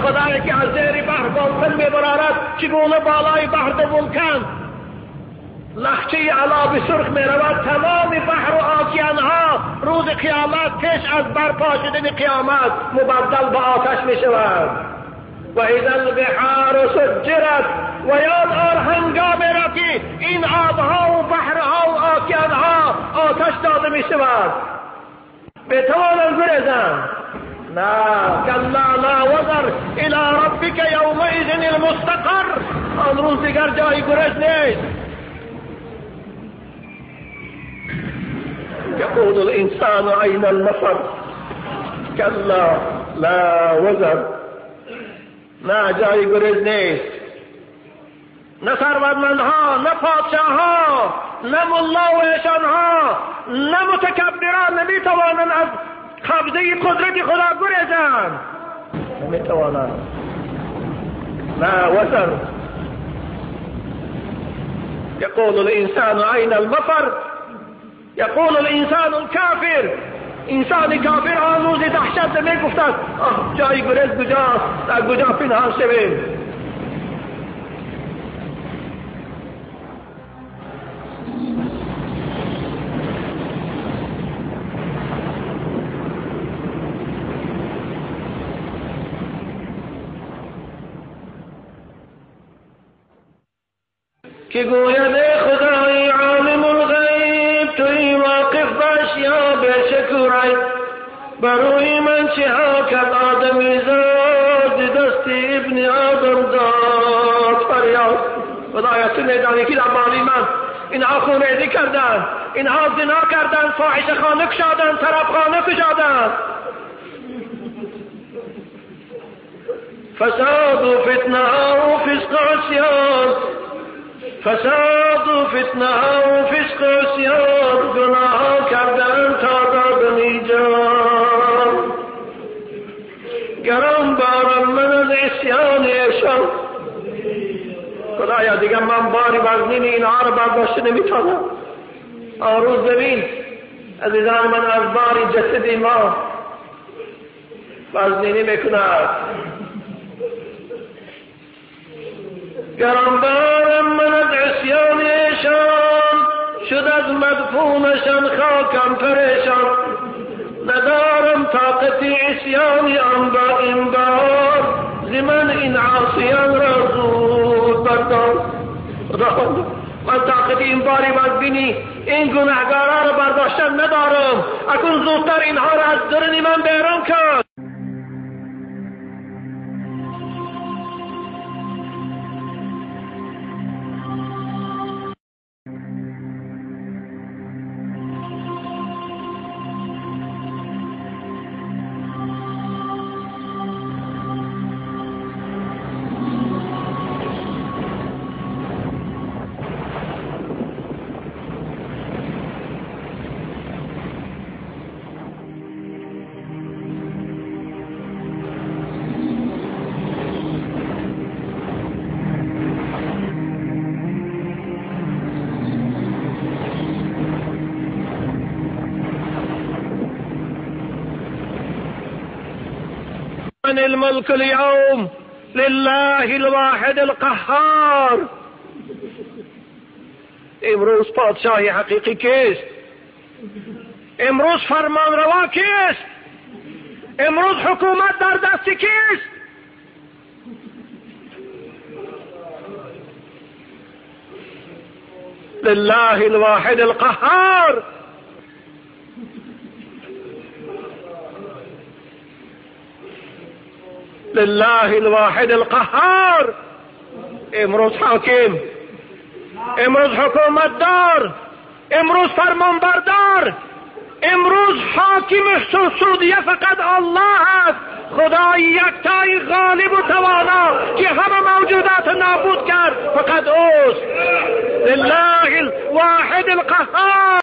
خدایی که از زیر بحر بالکن میبرارد، چگونه بالای بحر دو ولکن لخچه علاب سرخ میرود، تمام بحر و آکیانها روز قیامت پیش از برپا شدن قیامت مبدل به آتش میشود. و اذا البحار سجرت، و یاد آر هنگام را که این آبها و بحرها و آکیانها آتش داده میشود. بتوانند گریزند؟ نه، کلا لا وزر الی ربک یومئذ المستقر. آن روز دیگر جای گریز نیست. يقول الإنسان أين المفر؟ كلا لا وزر. نه جای گریز نیست، نه ثروتمندها، نه پادشاهها، نه ملا و ایشانها، نه متکبران نمیتوانند از قبضه قدرت خدا گریزند، نمیتوانند. لا وزر. يقول الإنسان أين المفر؟ یقول الانسان الكافر، انسان کافر آن روز دهشت میگفتند آه جای گریز کجاست، در کجا پنهان شویم. که گوید خدای عالم الغیب، توی واقف باش یا بشکرای، بروی من چه ها کرد آدمی زاد، دست ابن آدم داد فریاد. خدایا تو میدانی که در مالی من اینها خونریزی کردن، اینها زنا کردن، فاحشه خانه کشادن، طرب خانه کشادن، فساد و فتنه و فسق عصیان، فساد و فتنه و فسق عصیان، گناه کردن تا دادنی جان. گران بارم من از عصیان ایشان. خدایا دیگه من باری وزنین اینها رو برداشته نمیتونم. آن روز ببین عزیزان من، از باری جسد ما وزنینی میکند. گران بارم من از عصیان ایشان، شد از مدفونشان خاکم پریشان. ندارم طاقت عصیان آن با این بار، ز من این عاصیان را زود بردار. خداوند من طاقت این باری وزبینی این گناهگارا را برداشتن ندارم، اکنون زودتر اینها را از درون من بیرون کن. الملك اليوم لله الواحد القهار. امروز پادشاه حقیقی کیست؟ امروز فرمانروا کیست؟ امروز حکومت در دست کیست؟ لله الواحد القهار. لله الواحد القهار. امروز حاکم، امروز حکومت دار، امروز فرمانبردار، امروز حاکم سعودیه فقط الله است، خدای یکتای غالب و توانا که همه موجودات نابود کرد فقط اوست. لله الواحد القهار.